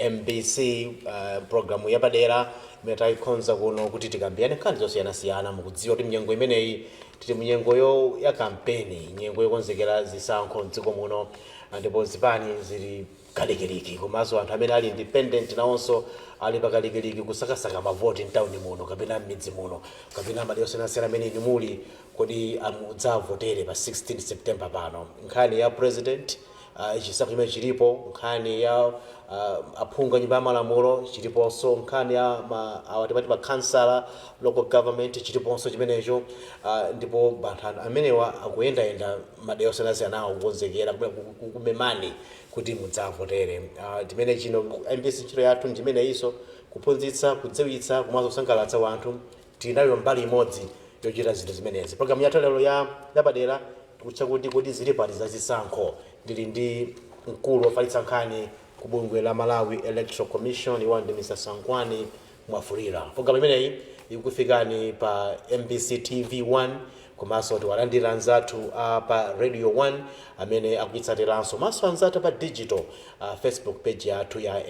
MBC, programu yapadera imene tayikonza kuno kuti tikambirane nkhani zosiyanasiyana. Mukudziwa kuti mnyengo imeneyi tili munyengoyo ya kampeni, nyengo yokonzekera zisankho mdziko muno, ndipo zipani zili kalikiliki, komanso anthu amene ali independent nawonso ali pakalikiliki kusakasaka mavoti mtawuni muno kapena m'midzi muno kapena madera osiyanasiyana amene inu muli. Kodi mudzavotere pa 16 September pano? Nkhani ya president, chisankho chimene chilipo, nkhani ya aphungu a Nyumba ya Malamulo chiliponso, nkhani ya awa timati makhansala, local government, chiliponso chimenecho, ndipo anthu amenewa akuyendayenda madera osiyanasiyanawo kukonzekera kumemani kuti mudzavotere. Timene chino MBC, ntchito yathu ndimeneyinso, kuphunzitsa, kudziwitsa komanso kusangalatsa wanthu. Tili nayo mbali imodzi yochita zinthu zimenezi. Programu yathu lero ya yapadera tikutcha kuti "Kodi Zili Pati Za Zisankho?" Ndili ndi mkulu wofalitsa nkhani ku bungwe la Malawi Electoral Commission, iwo ndi Mr Sangwani Mwafulira. Programu imeneyi ikufikani pa MBC TV 1, komanso tiwalandira anzathu pa Radio 1 amene akuitsatiranso, maso anzathu pa digital, Facebook page yathu ya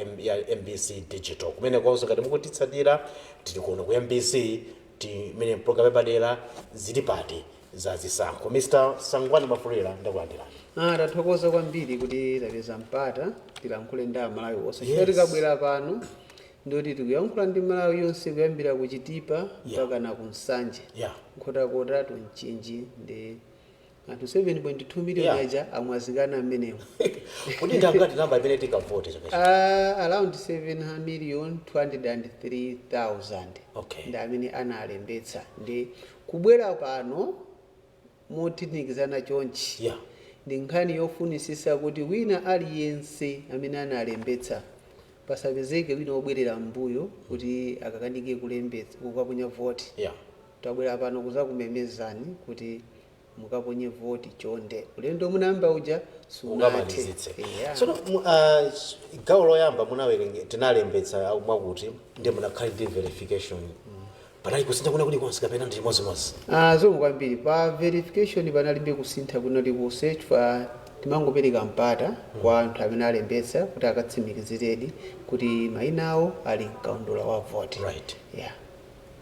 MBC Digital kumene konso ngati mukutitsatira. Tili kuno ku MBC timene program yapadera "Zili Pati Za Zisankho". Mr Sangwani Mwafulira, ndakulandirani. Tathokoza kwambiri kuti tapeza mpata tilankhule ndi Amalawi onse. Chifukwa tikabwera pano ndoti tikuyankhula ndi Malawi yonse, kuyambira ku Chitipa mpaka na ku Nsanje, Nkhotakota to Mchinji, ndi anthu 7.2 million aja amwazikana amenewo. Kuti ndangati namba imene tikavote chaka chino? Around 7 million 203,000 ndi amene analembetsa. Ndi kubwera pano motinikizana chonchi ndi nkhani yofunisisa kuti wina aliyense amene analembetsa, pasapezeke wina wobwerera mbuyo kuti akakanike kulembetsa, kukaponya voti. Tabwera pano kuzakumemezani kuti mukaponye voti chonde. Ulendo munayamba uja sunathe. Ukamalizitse. Eya. Tsono gawo loyamba munawerenge, tinalembetsa mwakuti ndi munakhale ndi verification, panali kusintha kuna kulikonse kapena ndi chimodzimodzi? Zomwe kwambiri pa verification panalibe kusintha kuna likonse, chifukwa timangopereka mpata kwa anthu amene alembetsa kuti akatsimikiziredi kuti mayina awo ali mkaundula wa voti. Yeah.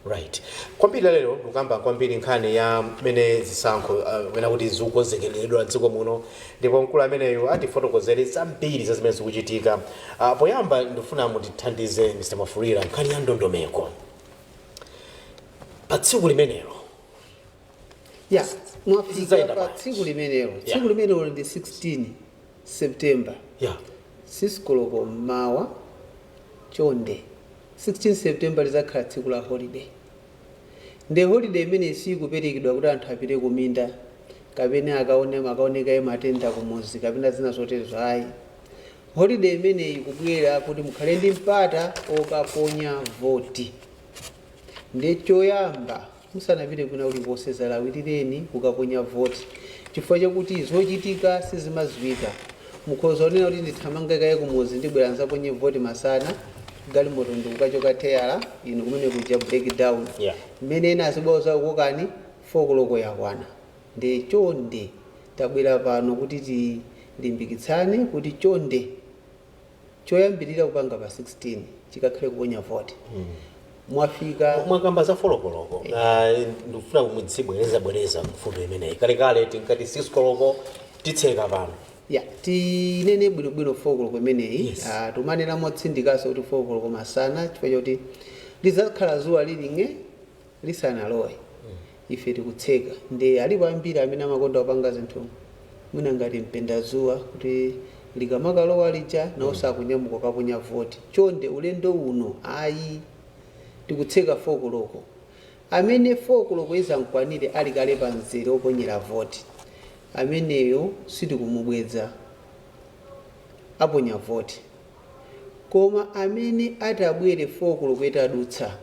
Right. Kwambiri lero tikukamba kwambiri nkhani ya mmene zisankho mene kuti zikukonzekeredwa dziko muno, ndipo mkulu ameneyu atifotokozere zambiri za zimene zikuchitika. Poyamba ndifuna mutithandize, Mr Mwafulira, nkhani ya ndondomeko pa tsiku limenelo. Ya, mwafika Zidzayenda pa bwanji? tsiku limenelo. Tsiku limenelo ndi 16 September, 6 koloko mmawa. Chonde, 16 September lizakhala tsiku la holiday. Ndi holiday imene sikuperekedwa kuti anthu apite kuminda kapena akaone akaonekaye matenda kumuzi kapena zina zoterezo, ayi. Holiday imeneyi ikubwera kuti mukhale ndi mpata okaponya voti. Ndi choyamba, musanapite kwina kulikonse, zalawirireni kukaponya voti, chifukwa chakuti zochitika sizimadziwika. Mukhoza kunena kuti ndithamange kaye kumuzi, ndibwera nzaponye voti masana, galimoto ndikukachoka teyala, inu kumene kuja breakdown, mmene ena azibwawo zakukokani, 4 koloko yakwana. Ndi chonde, tabwera pano kuti tilimbikitsane kuti chonde, choyambirira kupanga pa 16 chikakhale kuponya voti. Mwafika. Mwakamba za 4 koloko, ndikufuna mudzibwereza bwereza mfundo imeneyi. Kalekale tinkati 6 koloko titseka pano. Ya, tinene bwinobwino 4 koloko imeneyi. Tumanena motsindikanso kuti 4 koloko masana, chifukwa chakuti lidzakhala zuwa liling'e lisanalowe, ife tikutseka. Ndi alipo ambiri amene amakonda kupanga zinthu mwina ngati mpenda zuwa, kuti likamakalowa lija nawo sakunyamuka kaponya voti. Chonde, ulendo uno ayi, tikutseka 4 koloko. Amene 4 koloko izankwanire ali kale pa mzere oponyera voti, ameneyo sitikumubweza, aponya voti. Koma amene atabwere 4 koloko itadutsa,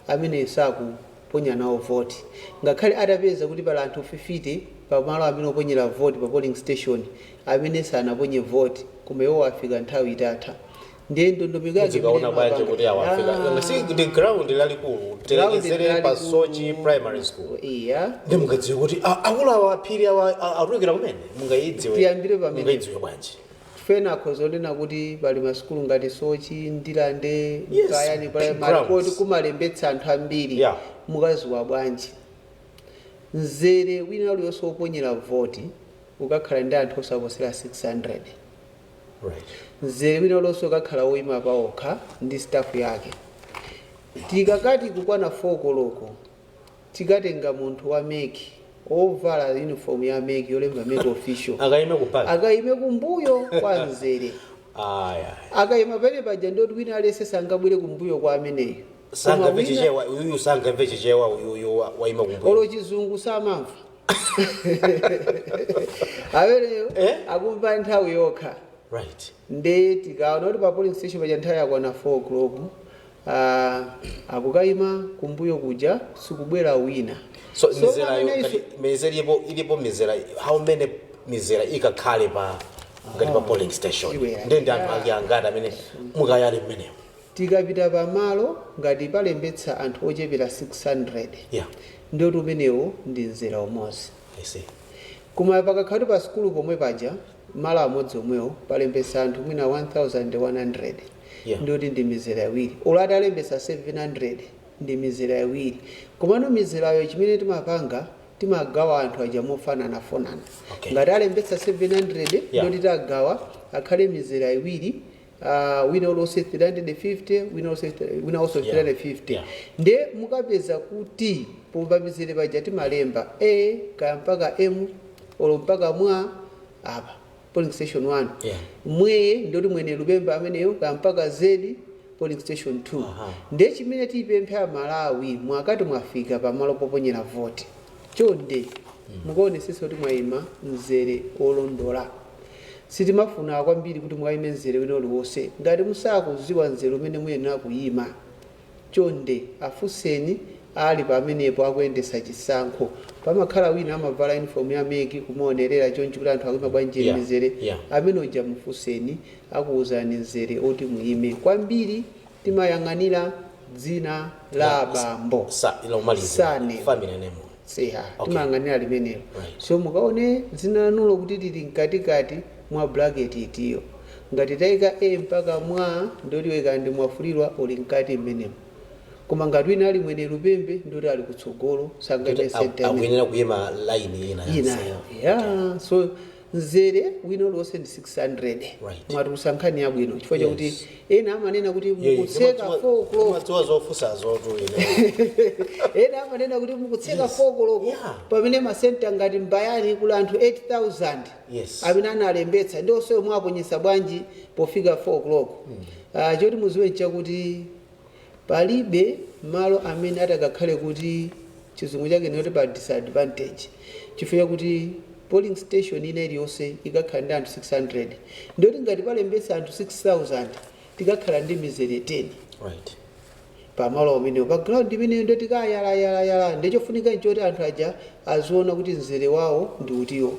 ameneyo sakuponya nawo voti, ngakhale atapeza kuti pali anthu 50 pamalo amene oponyera voti, pa polling station, amene sanaponye voti, koma iwo afika nthawi itatha. Ndiye ndondomeko yake Muzikaona imene bwanji imapanga. kuti awa afika? Si ndi ground lalikulu, tilekezere pa Sochi Primary School. Iya. Ndi mungadziwe kuti akulu awa, aphiri awa, atulukira kumene, mungayidziwe? Tiyambire pamene. Mungayidziwe bwanji? Chifukwa akhoza kunena kuti pali masukulu ngati Soche, Ndirande, Mkayani, big primary, grounds. koti kumalembetsa anthu ambiri. Mukaziwa bwanji? Mzere wina uliwonse woponyera voti ukakhala ndi anthu osaposera 600. Mzere wina uliwonse ukakhala woyima paokha ndi staff yake. Tikakati kukwana 4 koloko, tikatenga munthu wa MEC ovala uniform ya MEC yolemba MEC official. Akayime kupali. Akayime kumbuyo kwa mzere. Aya. Akayima pene paja, ndoti wina aliyense sangabwere kumbuyo kwa ameneyo. Sangamve Koma wina- Chichewa uyuyu, sangamve Chichewa uyuyu wayima kumbuyo. Olo Chizungu samamva ameneyo. Eh? Akumva nthawi yokha. Nde tikaona kuti pa polling station paja nthawi yakwana 4 o'clock, akukayima kumbuyo kuja, sikubwera wina. So mizera yo pamene ngati mizera ilipo mizera, how many mizera ikakhale pa ngati pa polling station? Iwera. Ndi anthu ake angati amene mukayale mmeneyo? Tikapita pamalo ngati palembetsa anthu ochepera 600, ndoti umenewo ndi mzera umodzi. I see. Koma pakakhala pa sukulu pomwe paja, malo amodzi omwewo, palembetsa anthu mwina 1100, ndoti ndi mizera iwiri. Olo atalembetsa 700, ndi mizera iwiri. Komano mizerayo, chimene timapanga, timagawa anthu aja mofananafanana. Ngati alembetsa 700, ndoti tagawa akhale mizera iwiri, wina uliwonse 350, wina also 350. Nde mukapeza kuti pompa mizere paja timalemba A kaya mpaka M olo mpaka mwa apa polling station 1, mweye ndoti Mwene Lupemba ameneyo, kaya mpaka Z, polling station 2. Ndiye chimene tiyipemphe Amalawi, mwakati mwafika pamalo poponyera voti, chonde mukaonesesa kuti mwayima mzere olondola. Sitimafuna kwambiri kuti mukayime mzere wina uliwonse. Ngati musakuziwa mzere umene muyenera kuyima, chonde afunseni ali pamenepo akuyendesa chisankho. Pamakhala wina amavala uniform ya MEC kumaonerera chonchi kuti anthu akuyima bwanji mizere. Amene uja mufunseni, akuwuzani mzere oti muyime. Kwambiri timayang'anira dzina la abambo. Sa lomaliza. Surname. Family name. Seha. Okay. Timayang'anira limenelo. So mukaone dzina lanulo kuti lili mkatikati mwa bracket itiyo. Ngati tayika A mpaka mwa, ndoti ndi Mwafulirwa uli mkati mmenemo. Koma ngati wina ali Mwene Lupembe, ndoti ali kutsogolo, sangaime center imene. Akuyenera kuyima line ina. Inayo, yeah. So mzere wina uliwonse ndi 600. Mwatulusa nkhani yabwino chifukwa chakuti ena amanena kuti mukutseka 4 o'clock. Madziwa zofunsa zotu ine. Ena amanena kuti mukutseka 4 o'clock pamene masenta ngati Mbayani kuli anthu 8000 amene analembetsa, ndionso mwaponyesa bwanji pofika 4 o'clock? Choti muziwe nchakuti palibe malo amene atakakhale kuti, Chizungu chake ndikuti pa disadvantage, chifukwa chakuti polling station ina iliyonse ikakhala ndi anthu 600. Ndiyoti ngati palembetsa anthu 6000, tikakhala ndi mizere 10 pamalo amenewo, pa ground imeneyo. Ndo tikayalayala, ndichofunika nchoti anthu aja aziona kuti mzere wawo ndi utiwo.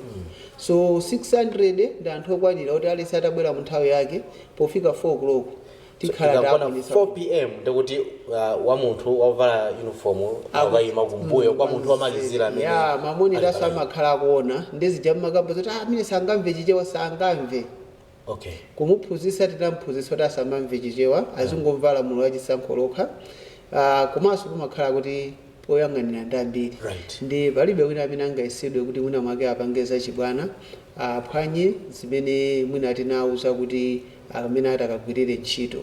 So 600 ndi anthu okwanira kuti alese atabwera mu nthawi yake, pofika 4 o'clock tikhala Ikakwana taponyesa. 4 p.m., ndikuti wa munthu wavala uniform akayima kumbuyo kwa munthu wamalizira amene Ya, ma monitor ali palaini. Amakhala akuona. Ndizija mmakamba zoti amene sangamve Chichewa, sangamve. Kumuphunzitsa, tinamphunzitsa kuti asamamve Chichewa, azingomva lamulo la chisankho lokha. Komanso kumakhala kuti oyang'anira ndi ambiri. Ndi palibe wina amene angayesedwe kuti mwina mwake apange zachibwana, aphwanye zimene mwina tinawuza kuti amene atakagwirire ntchito.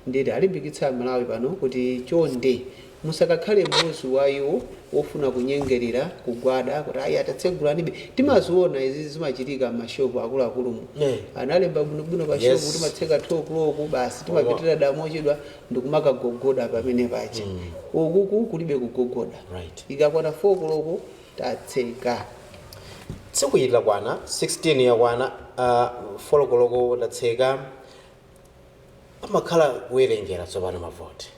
Nditi alimbikitsa Amalawi pano kuti chonde musakakhale mmodzi wa iwo wofuna kunyengerera kugwada kuti ayi, atatsegulanibe. Timaziona izi zimachitika m'mashopu akuluakulumu. Analemba bwinobwino pa shopu, timatseka 2 o'clock basi, timapitira damochedwa ndikumakagogoda pamene paja. Ukuku kulibe kugogoda. Ikakwana 4 o'clock, tatseka. Tsiku ili lakwana 16, yakwana 4 koloko, tatseka. Pamakhala kuwerengera tsopano mavoti.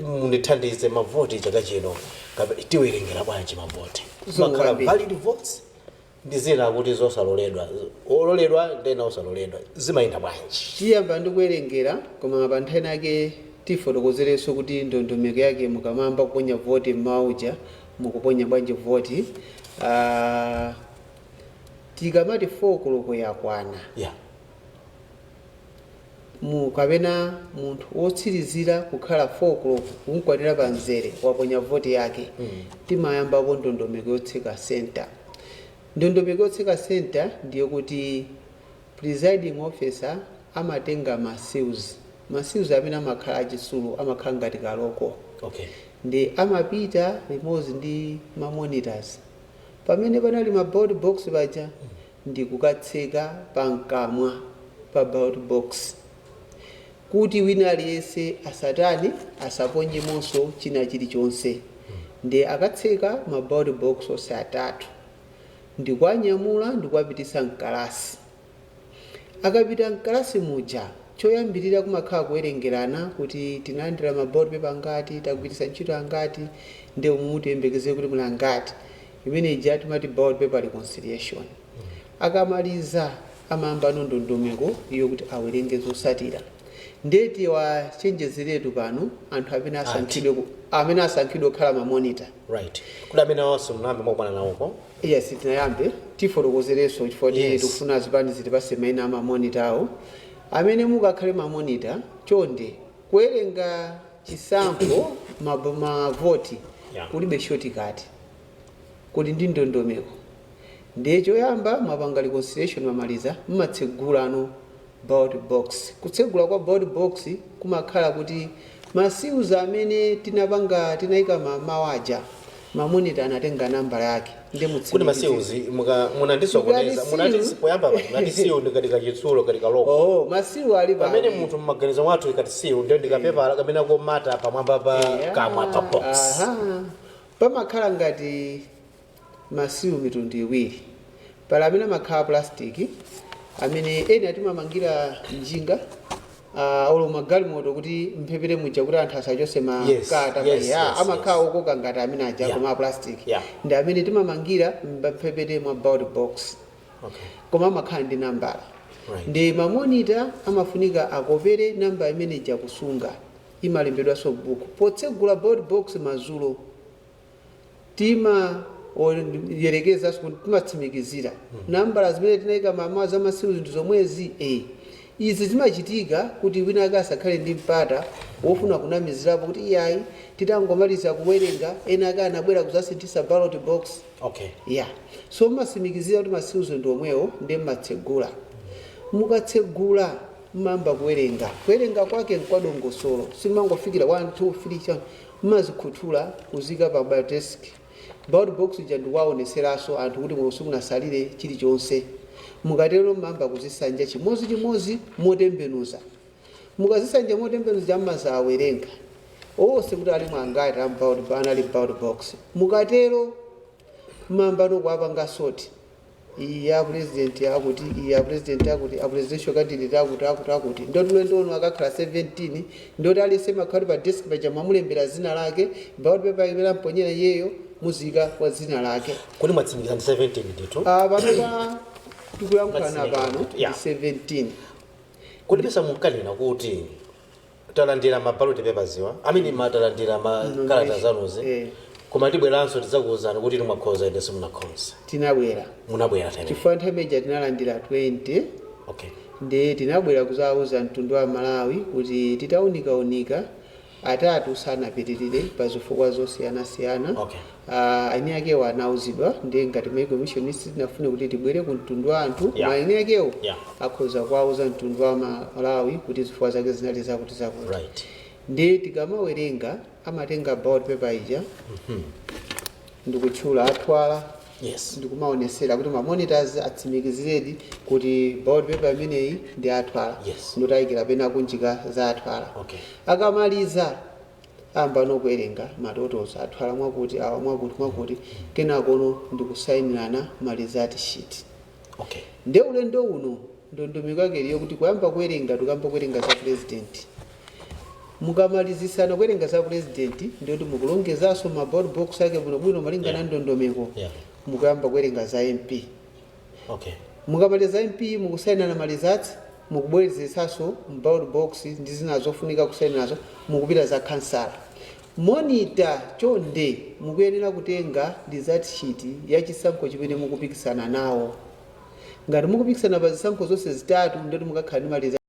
Mundithandize, mavoti chaka chino tiwerengera bwanji mavoti? Zungu Makhala kwambiri. valid votes ndi zina kuti zosaloledwa, ololedwa ndena osaloledwa, zimayenda bwanji? Tiyamba ndi kuwerengera, koma pa nthawi yake tifotokozerenso kuti ndondomeko yake mukamamba kuponya voti mmauja, mukuponya bwanji voti. Tikamati 4 koloko yakwana, Mu kapena munthu wotsirizira kukhala 4 o'clock kumkwanira pa mzere waponya voti yake, timayambapo ndondomeko yotseka center. Ndondomeko yotseka center ndiye kuti presiding officer amatenga ma seals, ma seals amene amakhala achitsulo, amakhala ngati kaloko. Ndi amapita limodzi ndi ma monitors pamene panali ma ballot box paja ndi kukatseka pamkamwa pa ballot box kuti wina aliyense asatani, asaponyemonso china chilichonse. Ndi akatseka ma ballot box onse atatu ndikuanyamula ndikuwapitisa mkalasi. Akapita mkalasi muja, choyambirira kumakhala kuwerengerana kuti tinalandira ma ballot paper angati, tagwiritsa ntchito angati, ndi umu tiyembekeze kuti muli angati. Imene ija timati ballot paper reconciliation. Akamaliza amayamba ndondomeko iyo kuti awerenge zotsatira. Ndiye tiwachenjezeretu pano anthu amene asankhidwe amene asankhidwe kukhala ma monitor. Right, kuti amene awonso munayambe mwakumana nawoko? Yes, tinayambe tifotokozerenso chifukwa tikufuna zipani zitipase maina a ma monitor awo. Amene mukakhale ma monitor, chonde, kuwerenga chisankho, mavoti, kulibe shortcut, kuli ndi ndondomeko. Ndiye choyamba mwapanga reconciliation, mwamaliza, mmatsegulano ballot box. Kutsegula kwa ballot box kumakhala kuti ma seals amene tinapanga, tinayika mawaja, ma monitor anatenga nambala yake ndi Kuti ma seals munandisokoneza. Ngati Munati seal. Poyamba pa munati seal ndikati kachitsulo, kati kaloko. Oh, ma seal ali Pamene pa munthu mmaganizo mwathu ikati seal ndiyo ndikapepala kamene komata pamwamba pa kamwa pa box. Aha. Pamakhala ngati ma seal mitundu iwiri. Pali amene amakhala plastic, amene ena timamangira njinga, olo magalimoto kuti mphepete muja kuti anthu asachose makata. Amakhala okoka ngati amene aja, koma a plastic. Ndi amene timamangira mphepete mwa ballot box, koma amakhala ndi nambala. Ndi ma monitor amafunika akopere namba imene ija kusunga, imalembedwanso buku. Potsegula ballot box madzulo, tima yerekezanso kuti timatsimikizira nambala zimene tinayika mama za ma seal zinthu zomwezi. Izi zimachitika kuti wina ake asakhale ndi mpata wofuna kunamizirapo kuti iyayi, titangomaliza kuwerenga ena ake anabwera kuzasinthisa ballot box. Yeah, so mmatsimikizira kuti ma seals ndi omwewo, ndi mmatsegula. Mukatsegula mmayamba kuwerenga. Kuwerenga kwake nkwadongosolo, simangofikira 1 2 3 chani. Mmazikhuthula kuzika pa desk ballot box ija ndikuwaoneseranso anthu kuti muno simunasalire chilichonse. Mukatero mmayamba kuzisanja chimodzimodzi motembenuza. Mukazisanja motembenuza, mmazawerenga onse kuti ali mwangati anali ballot box. Mukatero mmayamba kuwapanga sort, iyi ya president akuti, iyi ya president akuti, a presidential candidate akuti, akuti, akuti. Ndoti ulendo uno akakhala 17. Ndoti aliyense makhali pa desk paja mwamulembera zina lake, ballot paper imene amponyera iyeyo muzika kwa zina lake. Kuti mwatsimikiza ndi 17 ndithu? Ah, pano pa tikuyankhulana pano ndi 17. Kuti pesa munkanena kuti talandira ma ballot papers iwa amene matalandira makalata zanuzi, koma tibweranso tidzakuwuzani kuti mwakhoza inde simunakhoza. Tinabwera. Munabwera tene? Chifukwa nthawi imeja tinalandira 20. Ndi tinabwera kuzawuza mtundu wa Malawi kuti titaunikaunika, atatu sanapitirire pa zifukwa zosiyanasiyana. Eni akewo anauzidwa. Ndi ngati ma commission sitinafune kuti tibwere ku mtundu wa anthu, koma eni akewo akhoza kuwauza mtundu wa Malawi kuti zifukwa zake zinali zakuti zakuti. Ndi tikamawerenga, amatenga ballot paper ija ndikutchula athwala, ndikumaonesera kuti ma monitors atsimikiziredi kuti ballot paper imeneyi ndi athwala, ndotayikira pena kunjika za athwala. Akamaliza amba nokuwerenga ma totals, athwala mwakuti, awa mwakuti, mwakuti, kenakono ndikusayinirana ma result sheet. Nde ulendo uno ndondomeko yake iliyo kuti kuyamba kuwerenga, tikuyamba kuwerenga za president. Mukamalizisana kuwerenga za president, ndiyoti mukulongezanso ma ballot box ake bwinobwino malingana ndondomeko. Mukuyamba kuwerenga za MP. Mukamaliza MP, mukusayinana ma results, mukubwerezetsanso ballot box ndi zina zofunika kusayinanazo, mukupita za kansala. Monitor, chonde, mukuyenera kutenga result sheet ya chisankho chimene mukupikisana nawo. Ngati mukupikisana pa zisankho zonse zitatu, ndoti mukakhala ndi ma result